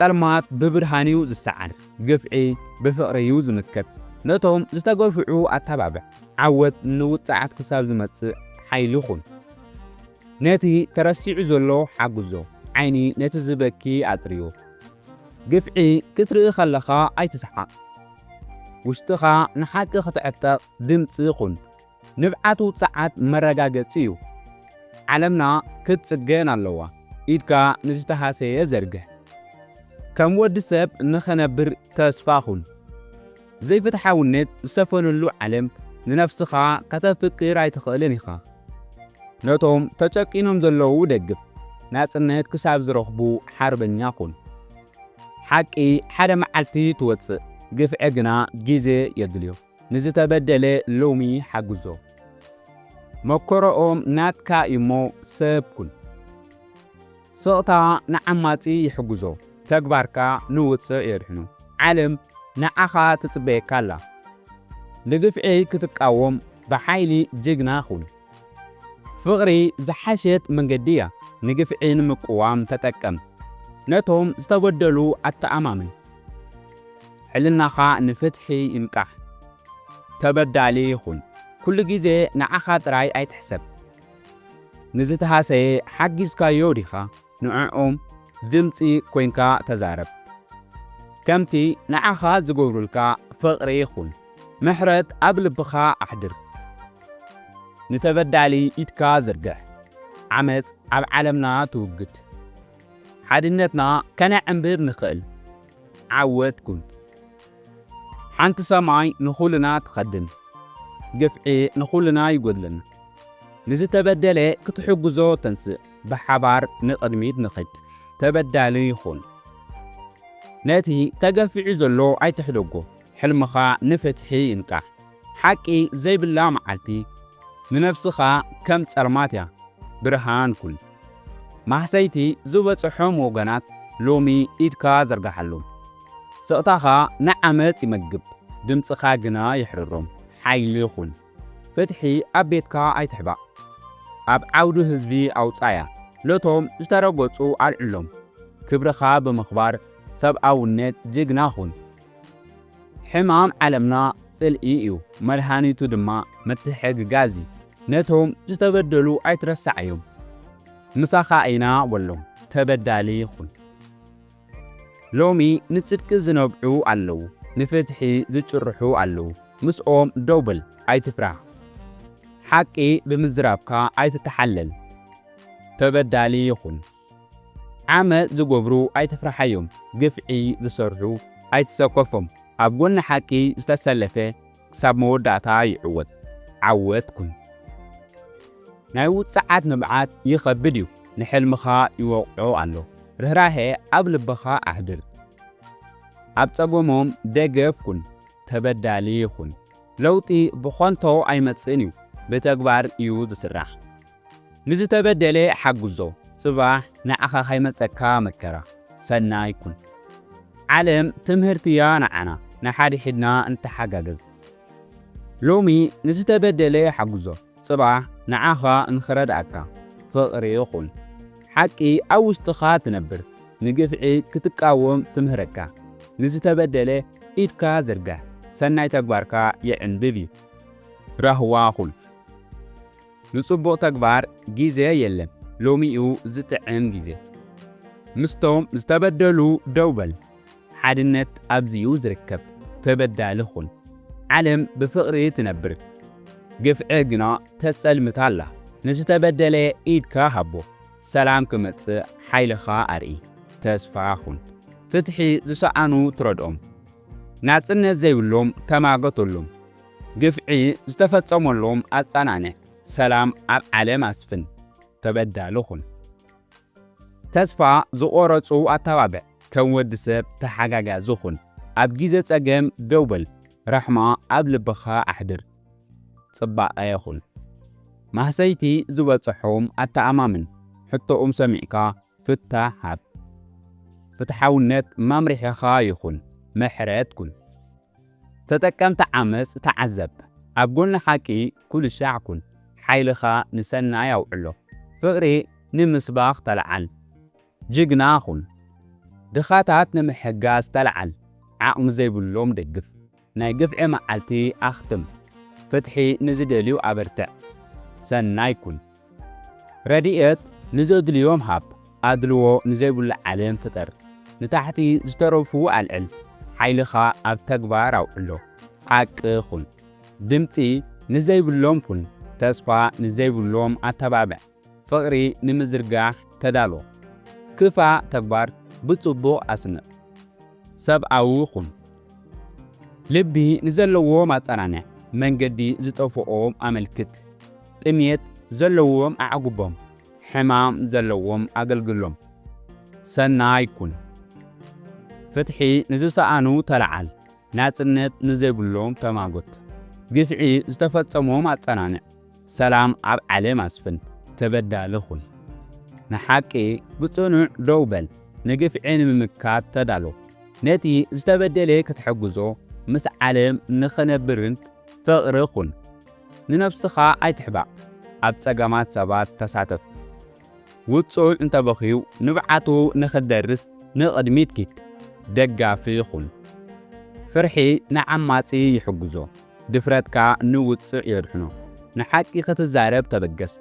ጸልማት ብብርሃን እዩ ዝሰዓር፣ ግፍዒ ብፍቕሪ እዩ ዝምክት። ነቶም ዝተገፍዑ ኣተባብዕ፣ ዓወት ንውጽዓት ክሳብ ዝመጽእ ሓይሊ ኩን። ነቲ ተረሲዑ ዘሎ ሓግዞ፣ ዓይኒ ነቲ ዝበኪ ኣጥርዮ። ግፍዒ ክትርኢ ከለኻ ኣይትስሓቕ፣ ውሽጥኻ ንሓቂ ክትዕጠቕ ድምጺ ኩን። ንብዓት ውጽዓት መረጋገጺ እዩ። ዓለምና ክትጽገን ኣለዋ። ኢድካ ንዝተሃሰየ ዘርግሕ። ከም ወዲ ሰብ ንኽነብር ተስፋ ኩን። ዘይፍትሓውነት ዝሰፈነሉ ዓለም ንነፍስኻ ከተፍቅር ኣይትኽእልን ኢኻ። ነቶም ተጨቂኖም ዘለዉ ደግፍ። ናጽነት ክሳብ ዝረኽቡ ሓርበኛ ኩን። ሓቂ ሓደ መዓልቲ ትወጽእ፣ ግፍዒ ግና ግዜ የድልዮ። ንዝተበደለ ሎሚ ሓግዞ። መከሮኦም ናትካ እዩሞ ሰብ ኩን። ስቕታ ንዓማጺ ይሕግዞ፣ ተግባርካ ንውጽዕ የድሕኖ። ዓለም ንዓኻ ትጽበየካ ኣላ። ንግፍዒ ክትቃወም ብሓይሊ ጅግና ኩን። ፍቕሪ ዝሓሸት መንገዲ እያ፣ ንግፍዒ ንምቅዋም ተጠቀም። ነቶም ዝተበደሉ ኣተኣማምን። ሕልናኻ ንፍትሒ ይንቃሕ። ተበዳሊ ኩን። ኩሉ ግዜ ንዓኻ ጥራይ ኣይትሕሰብ። ንዝተሃሰየ ሓጊዝካዮ ዲኻ? ንዕኦም ድምጺ ኮይንካ ተዛረብ። ከምቲ ንዓኻ ዝገብሩልካ ፍቕሪ ኩን። ምሕረት ኣብ ልብኻ ኣሕድር። ንተበዳሊ ኢድካ ዝርግሕ። ዓመጽ ኣብ ዓለምና ትውግድ። ሓድነትና ከነዕንብብ ንኽእል። ዓወት ኩን። ሓንቲ ሰማይ ንኹልና ትኸድን። ግፍዒ ንኹልና ይጎድለና። ንዝተበደለ ክትሕግዞ ተንስእ። ብሓባር ንቕድሚት ንኽድ። ተበዳሊ ኩን። ነቲ ተገፊዑ ዘሎ ኣይትሕደጎ። ሕልምኻ ንፍትሒ ይንቃሕ። ሓቂ ዘይብላ መዓልቲ ንነፍስኻ ከም ጸልማት እያ። ብርሃን ኩን። ማህሰይቲ ዝበጽሖም ወገናት ሎሚ ኢድካ ዘርግሓሎም። ስቕታኻ ንዓመጽ ይመግብ፣ ድምጽኻ ግና የሕርሮም። ሓይሊ ኩን። ፍትሒ ኣብ ቤትካ ኣይትሕባእ። ኣብ ዓውዲ ህዝቢ ኣውጻያ። ነቶም ዝተረገጹ ኣልዕሎም። ክብርኻ ብምኽባር ሰብኣውነት ጅግና ኩን። ሕማም ዓለምና ጽልኢ እዩ፣ መድሃኒቱ ድማ ምትሕግጋዝ እዩ። ነቶም ዝተበደሉ ኣይትረስዓዮም። ምሳኻ ኢና በሎም፣ ተበዳሊ ኩን። ሎሚ ንጽድቂ ዝነብዑ ኣለዉ፣ ንፍትሒ ዝጭርሑ ኣለዉ። ምስኦም ደው በል፣ ኣይትፍራህ። ሓቂ ብምዝራብካ ኣይትተሓለል፣ ተበዳሊ ኩን። ዓመጽ ዝገብሩ ኣይትፍርሓዮም፣ ግፍዒ ዝሰርሑ ኣይትሰከፎም። ኣብ ጎኒ ሓቂ ዝተሰለፈ ክሳብ መወዳእታ ይዕወት። ዓወት ኩን። ናይ ውጽዓት ንብዓት ይኸብድ እዩ፣ ንሕልምኻ ይወቕዖ ኣሎ። ርህራሄ ኣብ ልብኻ ኣሕድር። ኣብ ጸገሞም ደገፍ ኩን፣ ተበዳሊ ኩን። ለውጢ ብኾንቶ ኣይመጽእን እዩ፣ ብተግባር እዩ ዝስራሕ። ንዝተበደለ ሓግዞ፣ ጽባሕ ንዓኻ ካይመጸካ መከራ። ሰናይ ኩን። ዓለም ትምህርቲ እያ ንዓና፣ ንሓድሕድና እንተሓጋገዝ። ሎሚ ንዝተበደለ ሓግዞ፣ ጽባሕ ንዓኻ ንኽረድኣካ። ፍቕሪ ኩን። ሓቂ ኣብ ውሽጥኻ ትነብር፣ ንግፍዒ ክትቃወም ትምህረካ። ንዝተበደለ ኢድካ ዝርጋሕ፣ ሰናይ ተግባርካ የዕንብብ እዩ። ራህዋ ኩን። ንጽቡቕ ተግባር ግዜ የለን፣ ሎሚ'ዩ ዝጥዕም ግዜ። ምስቶም ዝተበደሉ ደው በል፣ ሓድነት ኣብዚ'ዩ ዝርከብ። ተበዳሊ ኩን። ዓለም ብፍቕሪ ትነብር፣ ግፍዒ ግና ተጸልምታ ኣላ። ንዝተበደለ ኢድካ ሃቦ፣ ሰላም ክመጽእ ሓይልኻ ኣርኢ። ተስፋ ኩን። ፍትሒ ዝሰኣኑ ትረድኦም፣ ናጽነት ዘይብሎም ተማገተሎም። ግፍዒ ዝተፈጸመሎም ኣጸናንዕ፣ ሰላም ኣብ ዓለም ኣስፍን። ተበዳሊ ኩን። ተስፋ ዝቖረጹ ኣተባብዕ፣ ከም ወዲ ሰብ ተሓጋጋዚ ኩን። ኣብ ግዜ ጸገም ደው በል፣ ራሕማ ኣብ ልብኻ ኣሕድር። ጽባቐ ኩን። ማህሰይቲ ዝበጽሖም ኣተኣማምን፣ ሕቶኦም ሰሚዕካ ፍታሕ ሃብ። ፍትሓውነት መምርሒኻ ይኹን፣ ምሕረት ኩን። ተጠቀምቲ ዓመጽ ተዓዘብ፣ ኣብ ጎኒ ሓቂ ኩሉ ሻዕ ኩን። ሓይልኻ ንሰናይ ኣውዕሎ፣ ፍቕሪ ንምስባኽ ተለዓል። ጅግና ኩን። ድኻታት ንምሕጋዝ ተለዓል። ዓቕሚ ዘይብሎም ደግፍ። ናይ ግፍዒ መዓልቲ ኣኽትም። ፍትሒ ንዝደልዩ ኣበርትዕ። ሰናይ ኩን። ረድኤት ንዘድልዮም ሃብ። ኣድልዎ ንዘይብሉ ዓለም ፍጠር። ንታሕቲ ዝተረፉ ኣልዕል። ሓይልኻ ኣብ ተግባር ኣውዕሎ። ሓቂ ኩን። ድምጺ ንዘይብሎም ኩን። ተስፋ ንዘይብሎም ኣተባብዕ። ፍቕሪ ንምዝርጋሕ ተዳሎ። ክፋእ ተግባር ብጽቡቕ ኣስንቕ። ሰብኣዊ ኩን። ልቢ ንዘለዎም ኣጸናንዕ። መንገዲ ዝጠፍኦም ኣመልክት። ጥሜት ዘለዎም ኣዕጉቦም። ሕማም ዘለዎም ኣገልግሎም። ሰናይ ኩን። ፍትሒ ንዝሰኣኑ ተለዓል። ናጽነት ንዘይብሎም ተማጎት። ግፍዒ ዝተፈጸሞም ኣጸናንዕ። ሰላም ኣብ ዓለም ኣስፍን። ተበዳሊ ኩን። ንሓቂ ብጽኑዕ ደው በል። ንግፍዒ ንምምካት ተዳሎ። ነቲ ዝተበደለ ክትሕግዞ፣ ምስ ዓለም ንኽነብርን ፍቕሪ ኩን። ንነብስኻ ኣይትሕባእ። ኣብ ጸገማት ሰባት ተሳተፍ። ውጹዕ እንተበኽዩ፣ ንብዓቱ ንኽደርስ ንቕድሚት ኪድ። ደጋፊ ኩን። ፍርሒ ንዓማጺ ይሕግዞ። ድፍረትካ ንውጽዕ የድሕኖ። ንሓቂ ክትዛረብ ተበገስ።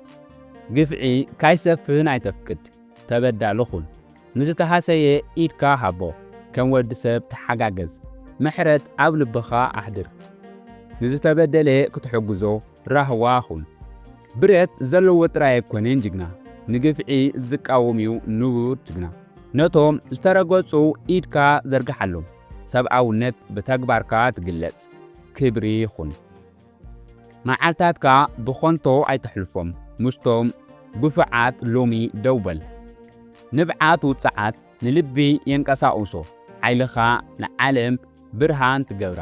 ግፍዒ ካይሰፍን ኣይተፍቅድ። ተበዳሊ ኩን። ንዝተሃሰየ ኢድካ ሃቦ። ከም ወዲ ሰብ ተሓጋገዝ። ምሕረት ኣብ ልብኻ ኣሕድር። ንዝተበደለ ክትሕግዞ ራህዋ ኩን። ብረት ዘለዎ ጥራይ ኣይኮነን ጅግና። ንግፍዒ ዝቃወም እዩ ንቡር ጅግና። ነቶም ዝተረገጹ ኢድካ ዘርግሓሎም። ሰብኣውነት ብተግባርካ ትግለጽ። ክብሪ ኩን። መዓልታትካ ብኾንቶ ኣይተሕልፎም። ምስቶም ግፉዓት ሎሚ ደው በል። ንብዓት ውጽዓት ንልቢ የንቀሳቕሶ። ሓይልኻ ንዓለም ብርሃን ትገብራ።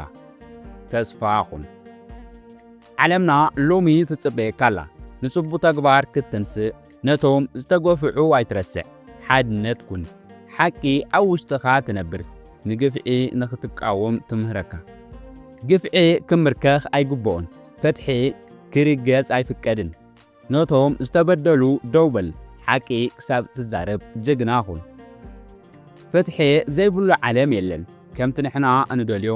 ተስፋ ኩን። ዓለምና ሎሚ ትጽበየካ ኣላ። ንጽቡቕ ተግባር ክትንስእ፣ ነቶም ዝተገፍዑ ኣይትረስዕ። ሓድነት ኩን። ሓቂ ኣብ ውሽጥኻ ትነብር። ንግፍዒ ንኽትቃወም ትምህረካ። ግፍዒ ክምርከኽ ኣይግብኦን። ፍትሒ ክርገጽ ኣይፍቀድን። ነቶም ዝተበደሉ ደው በል። ሓቂ ክሳብ ትዛረብ ጅግና ኩን። ፍትሒ ዘይብሉ ዓለም የለን። ከምቲ ንሕና እንደልዮ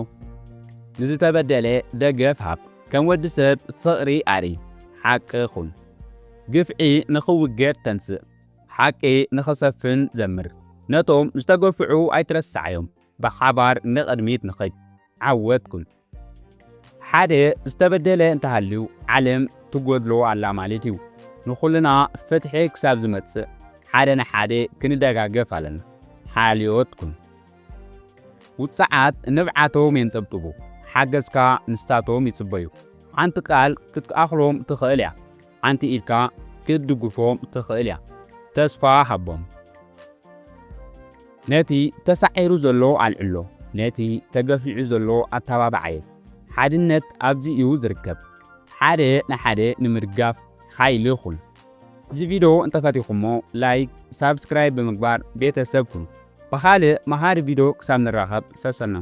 ንዝተበደለ ደገፍ ሃብ። ከም ወዲ ሰብ ፍቕሪ ኣርኢ። ሓቂ ኩን። ግፍዒ ንኽውገድ ተንስእ። ሓቂ ንኽሰፍን ዘምር። ነቶም ዝተገፍዑ ኣይትረስዓዮም። ብሓባር ንቕድሚት ንኸይድ። ዓወት ኩን። ሓደ ዝተበደለ እንተሃልዩ ዓለም ትጎድሎ ኣላ ማለት እዩ። ንኹልና ፍትሒ ክሳብ ዝመጽእ ሓደ ንሓደ ክንደጋገፍ ኣለና። ሓልዮት ኩን። ውጽዓት ንብዓቶም የንጠብጥቡ። ሓገዝካ ንሳቶም ይጽበዩ። ሓንቲ ቃል ክትኣኽሎም ትኽእል እያ። ሓንቲ ኢድካ ክትድግፎም ትኽእል እያ። ተስፋ ሃቦም። ነቲ ተሳዒሩ ዘሎ ኣልዕሎ። ነቲ ተገፊዑ ዘሎ ኣተባብዓዮ። ሓድነት ኣብዚ እዩ ዝርከብ። ሓደ ንሓደ ንምድጋፍ ሓይሊ ኩን። እዚ ቪድዮ እንተፈቲኹሞ ላይክ፣ ሳብስክራይብ ብምግባር ቤተሰብ ኩኑ። ብኻልእ መሃሪ ቪድዮ ክሳብ ንራኸብ ሰሰና።